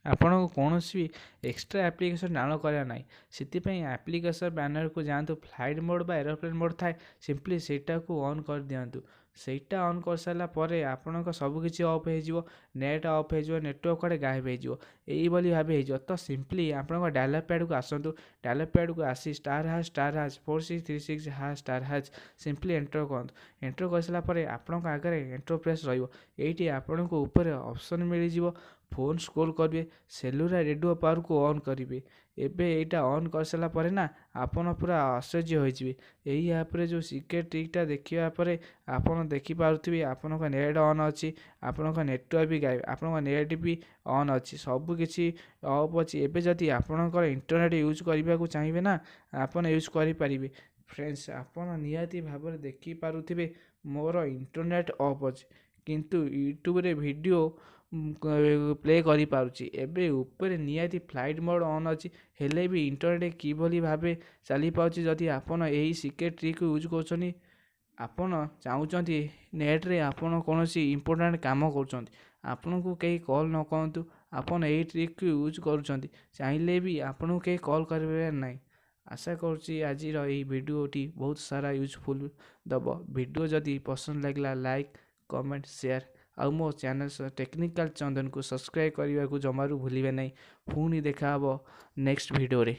ଆପଣଙ୍କୁ କୌଣସି ବି extra application download କରିବାର ନାହିଁ। ସେଥିପାଇଁ ଆପ୍ଲିକେସନ୍ ବ୍ୟାନର୍କୁ ଯାଆନ୍ତୁ, ଫ୍ଲାଇଟ୍ ମୋଡ଼୍ ବା ଏରୋପ୍ଲେନ୍ ମୋଡ଼୍ ଥାଏ, ସିମ୍ପଲି ସେଇଟାକୁ ଅନ୍ କରିଦିଅନ୍ତୁ। ସେଇଟା ଅନ୍ କରିସାରିଲା ପରେ ଆପଣଙ୍କ ସବୁକିଛି ଅଫ୍ ହେଇଯିବ, ନେଟ୍ ଅଫ୍ ହେଇଯିବ, ନେଟୱାର୍କ କୁଆଡ଼େ ଗାୟବ ହେଇଯିବ, ଏଇଭଳି ଭାବେ ହେଇଯିବ। ତ ସିମ୍ପଲି ଆପଣଙ୍କ ଡାୟଲଗ୍ ପ୍ୟାଡ଼୍କୁ ଆସନ୍ତୁ। ଡାୟଲଗ୍ ପ୍ୟାଡ଼୍କୁ ଆସି star hash star hash 4636 hash star hash simply enter କରନ୍ତୁ। ଏଣ୍ଟର କରିସାରିଲା ପରେ ଆପଣଙ୍କ ଆଗରେ ଏଣ୍ଟରପ୍ରେସ୍ ରହିବ। ଏଇଠି ଆପଣଙ୍କୁ ଉପରେ ଅପସନ୍ ମିଳିଯିବ। ଫୋନ୍ ସ୍କ୍ରୋଲ୍ କରିବେ, ସେଲୁଲାର ରେଡ଼ିଓ ପାୱାରକୁ ଅନ୍ କରିବେ। ଏବେ ଏଇଟା ଅନ୍ କରିସାରିଲା ପରେ ନା ଆପଣ ପୁରା ଆଶ୍ଚର୍ଯ୍ୟ ହୋଇଯିବେ। ଏହି ଆପ୍ରେ ଯେଉଁ ସିକ୍ରେଟ୍ ଟ୍ରିକ୍ଟା ଦେଖିବା ପରେ ଆପଣ ଦେଖିପାରୁଥିବେ, ଆପଣଙ୍କ ନେଟ୍ ଅନ୍ ଅଛି, ଆପଣଙ୍କ ନେଟୱାର୍କ ବି ଗାୟବ, ଆପଣଙ୍କ ନେଟ୍ ବି ଅନ୍ ଅଛି, ସବୁକିଛି ଅଫ୍ ଅଛି। ଏବେ ଯଦି ଆପଣଙ୍କର ଇଣ୍ଟରନେଟ୍ ୟୁଜ୍ କରିବାକୁ ଚାହିଁବେ ନା, ଆପଣ ୟୁଜ୍ କରିପାରିବେ। ଫ୍ରେଣ୍ଡସ୍, ଆପଣ ନିହାତି ଭାବରେ ଦେଖିପାରୁଥିବେ ମୋର ଇଣ୍ଟରନେଟ୍ ଅଫ୍ ଅଛି, କିନ୍ତୁ ୟୁଟ୍ୟୁବରେ ଭିଡ଼ିଓ ପ୍ଲେ କରିପାରୁଛି। ଏବେ ଉପରେ ନିହାତି ଫ୍ଲାଇଟ୍ ମୋଡ଼୍ ଅନ୍ ଅଛି, ହେଲେ ବି ଇଣ୍ଟରନେଟ୍ କିଭଳି ଭାବେ ଚାଲିପାରୁଛି? ଯଦି ଆପଣ ଏହି ସିକ୍ରେଟ୍ ଟ୍ରିକ୍ ୟୁଜ୍ କରୁଛନ୍ତି, ଆପଣ ଚାହୁଁଛନ୍ତି ନେଟ୍ରେ ଆପଣ କୌଣସି ଇମ୍ପୋର୍ଟାଣ୍ଟ କାମ କରୁଛନ୍ତି, ଆପଣଙ୍କୁ କେହି କଲ୍ ନ କରନ୍ତୁ, ଆପଣ ଏହି ଟ୍ରିକ୍କୁ ୟୁଜ୍ କରୁଛନ୍ତି, ଚାହିଁଲେ ବି ଆପଣଙ୍କୁ କେହି କଲ୍ କରିପାରିବେ ନାହିଁ। ଆଶା କରୁଛି ଆଜିର ଏହି ଭିଡ଼ିଓଟି ବହୁତ ସାରା ୟୁଜଫୁଲ୍ ଦେବ। ଭିଡ଼ିଓ ଯଦି ପସନ୍ଦ ଲାଗିଲା, ଲାଇକ୍, କମେଣ୍ଟ, ସେୟାର ଆଉ ମୋ ଚ୍ୟାନେଲ୍ ଟେକ୍ନିକାଲ୍ ଚନ୍ଦନକୁ ସବସ୍କ୍ରାଇବ୍ କରିବାକୁ ଜମାରୁ ଭୁଲିବେ ନାହିଁ। ପୁଣି ଦେଖାହେବ ନେକ୍ସଟ ଭିଡ଼ିଓରେ।